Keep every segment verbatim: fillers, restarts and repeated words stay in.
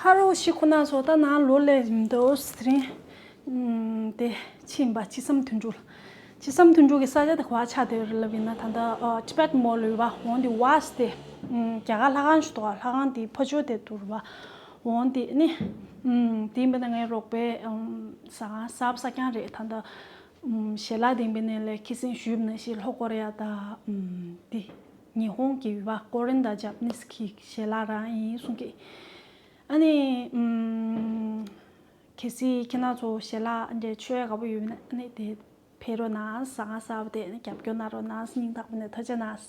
ཁ་རོག་ཤི་ཁོ་ན་ཚོ་ད་ནང་ལོ་ལས་མི་འདུག་དེ་རིང་། ཨམ། དེ་ཕྱིན་པ་ཅི་བསམ་དོན་གྲུབ་ལ། ཅི་བསམ་དོན་གྲུབ་ཀྱི་ས་ཆ་དེ་ག་བ་ཆགས་བསྡད་ཡོད་རེད་ལབ་ཡིན་ན། ད་ལྟ་ཨ། Tibet Mall ལ་ཡོད་པ། འོང་དེ་Vase དེ། ཨམ། རྒྱ་གར་ལྷ་ཁང་ཞིག་འདུག་ལྷ་ཁང་དེའི་ཕ་ཕྱོགས་དེ་འདུག་རེད་པ། འོང་དེ་ནི། ཨམ། དེ་ཡིན་པ་ན་ངའི་རོགས་པའི། ཨམ། ཟ་ཁང་གསར་པ་གསར་རྐྱང་རེད། ད་ལྟ། ཨམ། ཞལ་ལག་དེ་ཡིན་པ་ན་ལས་ཁ་སང་ཞུས་པ་ནང་བཞིན་ལྷོ་ཀོ་རི་ཡ་དང་། ཨམ། དེ་ཉི་ཧོང་གི་ཡོད་པ། Korean དང་Japanese གི་ཞལ་ལག་རང་ཡིན་གསུང་གི། ཨ་ནི། ཨམ། གལ་སྲིད་ཁྱེད་རང་ཚོ་ཞལ་ལག་འདྲ་མཆོད་ཡ་དགའ་པོ་ཡོད་ན། ཨ་ནི་དེ་ཕེབས་རོགས་གནང་། ཟ་ཁང་གསར་པ་དེ་ནི་རྒྱབ་སྐྱོར་གནང་རོགས་གནང་། སྙིང་ཐག་པ་ནས་ཐུགས་རྗེ་གནང་།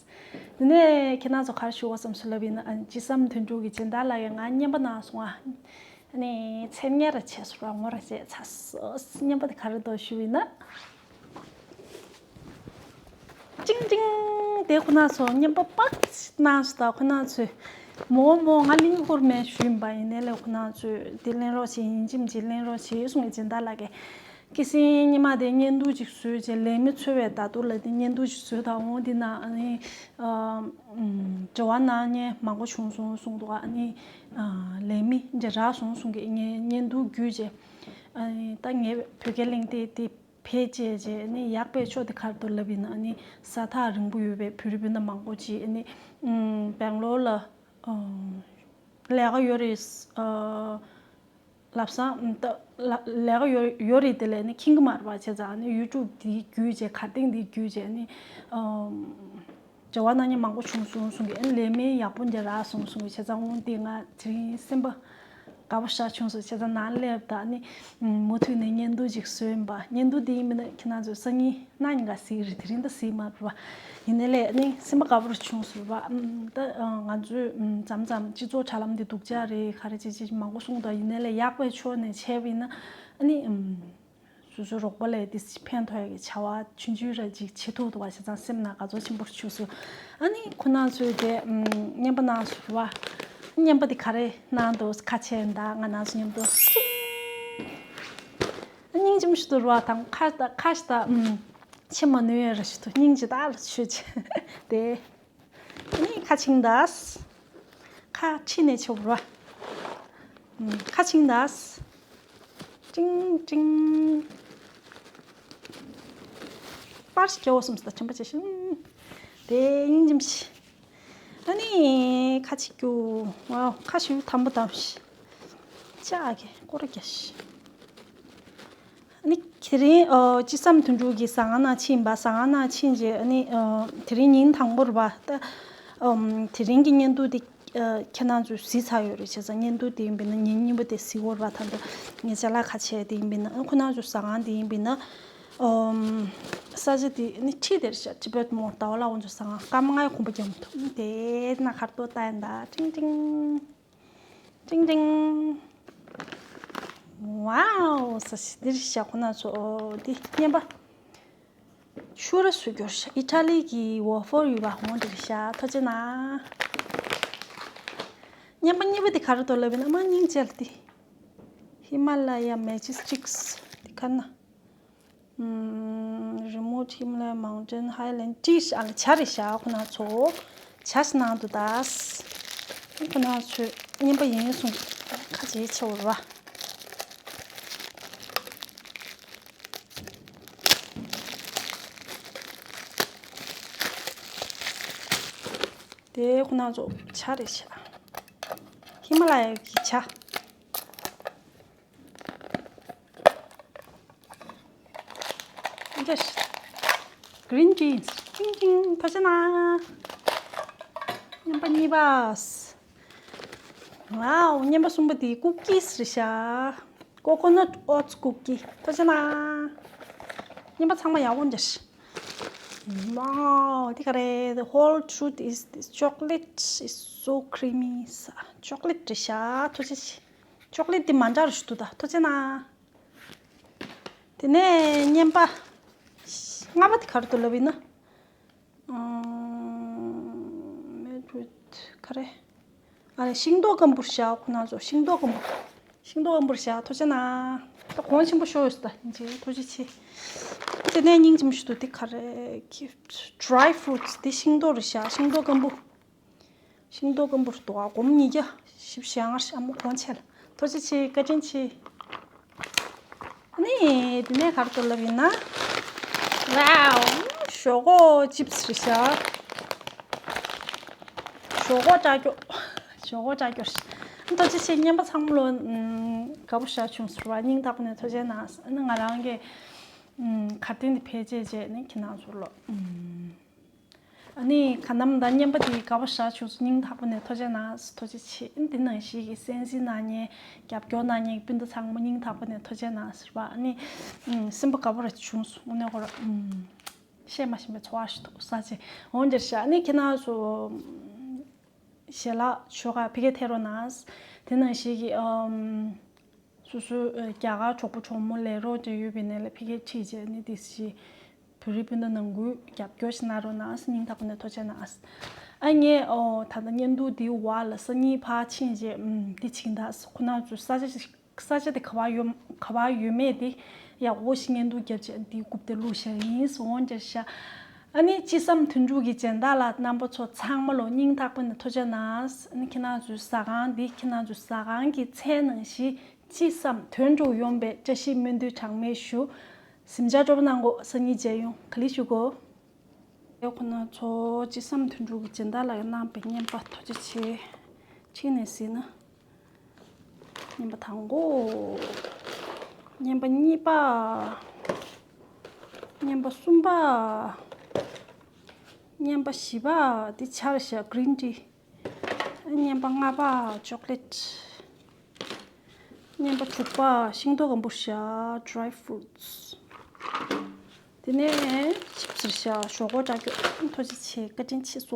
དེ་ནས་ཁྱེད་རང་ཚོ་ག་རེ་ཞུ་དགོས་བསམ་སོང་ལབ་ཡིན་ན། ཨ། ཅི་བསམ་དོན་གྲུབ་ཀྱི་སྦྱིན་བདག་ལགས་ཀྱིས་ང་རྔན་པ་གནང་སོང་ཨ། ཨ་ནི་མཚན་སྙན་ར་བྱས་སོང་ར། ངོ་ར་བྱས་ཚར་སོང་། རྔན་པ་དེ་ག་རེ་འདུག་ཞུ་ཡིན་ན། ཅིང་ཅིང་། དེ་ཁོ་ན་ཚོ་རྔན་པ་པགས་གནང་སོང་། ད་ཁོ་ན་ཚོས་མོ་མོ་ང་གླིང་ཧུར་མེད་ཞུས་པ་ཡིན་ནའི་ལས། ཁོ་ན་ཚོས་དེ་ལེན་རོགས་བྱེད། ཡིན་གཅིག་མིན་གཅིག་ལེན་རོགས་བྱེད་གསུང་གི། སྦྱིན་བདག་ལགས་ཀྱིས་ཁ་སང་ཉི་མ་དེ་བརྙན་ཐུང་ཅིག་བཟོས་བྱས། ལས་མི་འཚོལ་བའི་བརྡ་ཐོ་ལབ་དེ་བརྙན་ཐུང་ཅིག་བཟོས། ད་འོང་དེ་ན་ཨ་ནི། ཨ། ཨམ། འབྲེལ་བ་གནང་མཁན་མང་པོ་བྱུང་སོང་གསུངས་འདུག་ཨ་ནི། ཨ། ལས་མི་འདྲ་རག་སོང་གསུང་གི། ངས་བརྙན་ཐུང་བརྒྱུད་བྱས། ཨ་ནི་ད་ངས་བོད་སྐད་གླེང་སྟེ་དེ་བེད་སྤྱད་བྱས། ཨ་ནི་ཡག་པའི་ཕྱོགས་དེ་ག་རེ་འདུག་ལབ་ཡིན་ན། ཨ་ནི་ས་ཐག་རིང་པོ་ཡོད་པའི་བོད་རིགས་སྤུན་ཟླ་མང་པོ་ཅིག་ཨ་ནི། ཨམ། སྦེང་ལོར་ལ། ཨ། ལས་ཀ་ཡོད་རེད། ཨ། ལབ་སོང་། ད་ལ་ལས་ཀ་ཡོད་ཡོད་རེད། དེ་ལས་ནི་ཁེངས་ཀྱི་མ་རེད་པ། བྱས་ཙང་ནི་YouTube དེ་བརྒྱུད་བྱས། གར་སྟེགས་དེ་བརྒྱུད་བྱས་ནི། ཨམ། འབྲེལ་བ་གནང་མཁན་མང་པོ་བྱུང་སོང་གསུང་གི། ཨ་ནི་ལས་མི་ཡག་པོ་འདྲ་རག་སོང་གསུང་གི། བྱས་ཙང་འོང་དེ་ང་དེ་རིང་སེམས་པ་དགའ་པོ་ཞེ་དྲག་བྱུང་སོང་། བྱས་ཙང་ནང་སླེབས། ད་ནི་མུ་མཐུད་ནས་བརྙན་ཐུང་ཅིག་བཟོས་ཡིན་པ། བརྙན་ཐུང་དེ་ཡིན་པ་ན་ཁྱེད་རང་ཚོས་སང་ཉིན་གནངས་ཉིན་ག་གཟིགས་རེད། དེ་རིང་ད་གཟིགས་མ་རེད་པ། ཡིན་ནའི་ལས་ནི་སེམས་པ་དགའ་པོ་རུ་བྱུང་སོང་བ། ཨམ། ད་ང་ཚོས། ཨམ། མཚམས་མཚམས་སྤྱི་ཚོགས་དྲ་ལམ་འདི་སྡུག་ཅག་རེད། ག་རེ་བྱེད་བྱེད་མང་པོ་གསུངས་འདུག་ཡིན་ནའི་ལས་ཡག་པའི་ཕྱོགས་ནས་བྱས་པ་ཡིན་ན། ཨ་ནི། ཨམ། སོ་སོའི་རོགས་པ་ལ་དེ་ཕན་ཐོགས་ཡག་གི་བྱ་བ་ཆུང་ཆུང་ར་ཅིག་བྱེད་ཐུབ་འདུག་བ། བྱས་ཙང་སེམས་ནང་དགའ་ཚོར་ཆེན་པོ་རུ་བྱུང་སོང་། ཨ་ནི་ཁོ་ན་ཚོས་དེ། ཨམ། རྔན་པ་གནང་སོང་བ། རྔན་པ་དེ་ག་རེ་གནང་འདུག་ཁ་ཆེ་འདུག་ང་རང་ཚོ་མཉམ་དུ་ཅིང་། སྙིང་རྗེ་མོ་ཞིག་འདུག་ར་བ། དང་ཁ་ད་ཁ་ཞིག་ད། ཨམ། ཆེ་མ་ནུས་ཡ་ར་ཞིག་འདུག་སྙིང་རྗེ་ད་ལ་ཆོས་ཆེ་དེ། ཨ་ནི་ཁ་ཆིང་ད། ཁ་ཁྲིད་ནས་ཆོག་ར། ཨམ། ཁ་ཆིང་ད། ཅིང་ཅིང་། པར་ཞིག་སྐྱེ་བོ་གསུམ་སུ་ད་ཆམ་པ་ཆེ་ཤིང་། དེ་སྙིང་རྗེ་མོ་ཞིག་ཨ་ནི་ཁ་ཆིག་རྒྱུ། ཝའོ། ཁ་ཤིག་དམ་པོ་དམ་ཞིག་ཅག་གི་སྐོར་རྒྱ་ཞིག་ཨ་ནི་དེ་རིང་། ཨ། ཅི་བསམ་དོན་གྲུབ་ཀྱི་ཟ་ཁང་ནང་ཕྱིན་པ། ཟ་ཁང་ནང་ཕྱིན་རྗེས་ཨ་ནི། ཨ། དེ་རིང་ཉིན་དང་པོ་རེད་པ། ད། ཨམ། དེ་རིང་གི་བརྙན་ཐུང་དེ། ཨ། ཁྱེད་རང་ཚོས་གཟིགས་ཚར་ཡོད་རེད། བྱས་ཙང་བརྙན་ཐུང་དེ་ཡིན་པས་ན་ཉིན་གཉིས་པ་དེ་གཟིགས་ཡོད་རེད་པ། ད་ལྟ་ངས་ཅ་ལག་ཁ་ཕྱེ་དེ་ཡིན་པས་ན། ཨ། ཁོ་རང་ཚོའི་ཟ་ཁང་དེ་ཡིན་པས་ན། ཨམ། ས་ཆ་དེ་ནི་ཁྲིད་དེར་ཤག Tibet Mall ཟླ་བ་ལགས་ཁོང་ཚོའི་ཟ་ཁང་སྐར་མ་ལྔའི་གོམ་པ་རྒྱབ་མི་ཐུབ། དེ་ན་གར་ཏོ་ལྟ་ཡིན་ད། ཀྲིང་ཀྲིང་། ཀྲིང་ཀྲིང་། ཝའོ། ས་ཞིག་འདིར་བཞག་ཁོ་ན་ཚོ། འདི་རྔན་པ་ཤུ་ར་སུ་སྐྱོར་ཤག་ཨི་ཊ་ལི་གི་ཝོ་ཧྥོར་ཡོད་པ་འོང་འདིར་བཞག་ཐོ་ཅེ་ན། རྔན་པ་གཉིས་པ་འདི་ག་རེ་འདུག་ལབ་ཡིན་ན། མ་སྙིང་རྗེ་ལ་འདི། ཧི་མ་ལ་ཡ་མེ་ཇི་སི་ཊིག་སི་འདི་ག་ན། ཨམ། Remote Himalaya Mountain Highland ཏྲི་ཤ་ཨ་ལ་བྱ་རེད་ཤག་ཁོ་ན་ཚོ། བྱ་ཞིག་ནང་དུ་ད། ཁོ་ན་ཚོས་རྔན་པ་ཡིན་གསུངས། ཁ་ཆེ་ཆེ་བོ་ར། དེ་ཁོ་ན་ཚོ་བྱ་རེད་ཤག་ཧི་མ་ལ་ཡ་གི་བྱ། Yes. Green beans. ཀྲིང་ཀྲིང་། ཐུགས་རྗེ་གནང་། རྔན་པ་གཉིས་པ། ཝའོ། རྔན་པ་གསུམ་པ་དེ་ཀུ་ཀིས་རེད་ཤག Coconut oats cookie. ཐུགས་རྗེ་གནང་། རྔན་པ་ཚང་མ་ཡག་པོ་འདྲ། Wow. དེ་ག་རེད། The whole truth is this chocolate is so creamy. ཅོག་ལེ་ཊི་རེད་ཤག་ཐུགས་རྗེ་ཆེ། ཅོག་ལེ་ཊི་དེ་མ་འདྲ་རུ་ཞིག་འདུག་ད། ཐུགས་རྗེ་གནང་། དེ་ནས་རྔན་པ་ལྔ་པ་དེ་ག་རེ་འདུག་ལབ་ཡིན་ན། Made with ག་རེ། ཨ་རེ། ཤིང་ཏོག་སྐམ་པོ་ཞག་ཁོ་ན་ཚོ། ཤིང་ཏོག་སྐམ་པོ། ཤིང་ཏོག་སྐམ་པོ་ཞག་ཐུགས་རྗེ་གནང་། ད་གོང་ཆེན་པོ་ཤོར་ཡོད་ས། ད་ཐུགས་རྗེ་ཆེ། དེ་ནས་སྙིང་རྗེ་མོ་ཞིག་འདུག་དེ་ག་རེ། Dry fruits དེ་ཤིང་ཏོག་རེད་ཤག་ཤིང་ཏོག་སྐམ་པོ། ཤིང་ཏོག་སྐམ་པོ་རེད་འདུག་ཨ། སྒོར་མོ་ཉིས་བརྒྱ་བཞི་བཅུ་ཞེ་ལྔ་ཞག་མོ་གོང་ཆེ་ལ། ཐུགས་རྗེ་ཆེ། བཀའ་དྲིན་ཆེ། ཨ་ནི་དེ་ནས་ག་རེ་འདུག་ལབ་ཡིན་ན། ཝའོ། ཞོག་ཁོག་ཅིབ་སི་རེད་ཤག་ཞོག་ཁོག་ལྕགས་ཀྱོག་ཞོག་ཁོག་ལྕགས་ཀྱོག་ཐུགས་རྗེ་ཆེ། རྔན་པ་ཚང་མ་ལོ། ཨམ། དགའ་པོ་ཞེ་དྲག་བྱུང་སོང་བ། སྙིང་ཐག་པ་ནས་ཐུགས་རྗེ་གནང་། ཨ་ནི་ང་རང་གི། ཨམ། གར་སྟེགས་འདི་འཕེལ་རྒྱས་བྱས་ནས་ཁྱེད་རང་ཚོ་ལོ། ཨམ། ཨ་ནི་ག་ནམ་ད་རྔན་པ་དེ་དགའ་པོ་ཞེ་དྲག་བྱུང་སོང་། སྙིང་ཐག་པ་ནས་ཐུགས་རྗེ་གནང་། ཐུགས་རྗེ་ཆེ། འདི་ནང་བཞིན་གྱི་གསན་གཟིགས་གནང་མཁན། རྒྱབ་སྐྱོར་གནང་མཁན་གྱི་སྤུན་ཟླ་ཚང་མ་སྙིང་ཐག་པ་ནས་ཐུགས་རྗེ་གནང་ཟེར་བ། ཨ་ནི། ཨམ། སེམས་པ་དགའ་པོ་རེ་བྱུང་སོང་། དངོས་གནས་ཁོ་རང་། ཨམ། བཤད་མ་ཤེས་པའི་ཚོར་བ་ཞིག་འདུག་ས་ཆེ། འོན་ཀྱང་ཤ་ནི་ཁྱེད་རང་ཚོ་ཞལ་ལག་ཆོ་ག་ཕ་གིར་ཐེབས་རོགས་གནང་། དེ་ནང་བཞིན་གྱི། ཨམ། སོ་སོའི་རྒྱ་གར་གྲོགས་པོ་གྲོགས་མོ་ལས་རོགས་ཀྱི་ཡོད་པའི་ནས་ལ་ཕ་གིར་ཁྲིད་བྱས་ནི་དེ་བཞིན་བོད་རིགས་སྤུན་ཟླ་ནང་ཁུལ་རྒྱབ་སྐྱོར་ཞིག་གནང་རོགས་གནང་། སྙིང་ཐག་པ་ནས་ཐུགས་རྗེ་གནང་། ཨ་ངས་ཨོ་ད་ལྟ་བརྙན་ཐུང་འདི་བར་ལ་སང་ཉིན་ཕར་ཕྱིན་རྗེས། ཨམ། འདི་བྱིན་ད། ཁོ་ན་ཚོའི་ས་ཆ་ཞིག་ས་ཆ་དེ་ག་པར་ཡོད། ག་པར་ཡོད་མེད་དེ་ཡག་པོ་ཞིག་བརྙན་ཐུང་བརྒྱབ་བྱས་འདི་རྐུབ་སྟེ་བླུགས་བཞག་ཡིན། འོན་ཀྱང་ཤ། ཨ་ནི་ཅི་བསམ་དོན་འགྲུབ་ཀྱི་སྦྱིན་བདག་ལགས་རྣམ་པ་ཚོ་ཚང་མ་ལོ་སྙིང་ཐག་པ་ནས་ཐུགས་རྗེ་གནང་། ཨ་ནི་ཁྱེད་རང་ཚོའི་ཟ་ཁང་འདི་ཁྱེད་རང་ཚོའི་ཟ་ཁང་གི་མཚན་ནང་བཞིན་ཅི་བསམ་དོན་འགྲུབ་ཡོང་བའི་བཀྲ་ཤིས་སྨོན་འདུན་གྲངས་མེད་ཞུ། གཟིམ་འཇག་སྤྲོ་པོ་གནང་གོ་ས་ཉིན་མཇལ་ཡོང་། ག་ལེ་ཞུ་གོ། ཁོ་ན་ཚོ་ཅི་བསམ་དོན་འགྲུབ་ཀྱི་སྦྱིན་བདག་ལགས་གནང་བའི་རྔན་པ་ཐུགས་རྗེ་ཆེ། ཕྱིས་ནས་གཟིགས་ན། རྔན་པ་དང་པོ། རྔན་པ་གཉིས་པ། རྔན་པ་གསུམ་པ། རྔན་པ་བཞི་པ། འདི་ཆར་ཤ་གྷི་རིན་ཊི། རྔན་པ་ལྔ་པ་ཅོག་ལེ་ཊི། རྔན་པ་དྲུག་པ་ཤིང་ཏོག་གམ་བུ་ཤ། ཌི་རའི་ཕུ་རུ་ཊི་སི། དེ་ནས་ཅིབ་སི་རེད་ཤག་ཞོག་ཁོག་ལྕགས་ཀྱོག་ཐུགས་རྗེ་ཆེ། བཀའ་དྲིན་ཆེ་སོ།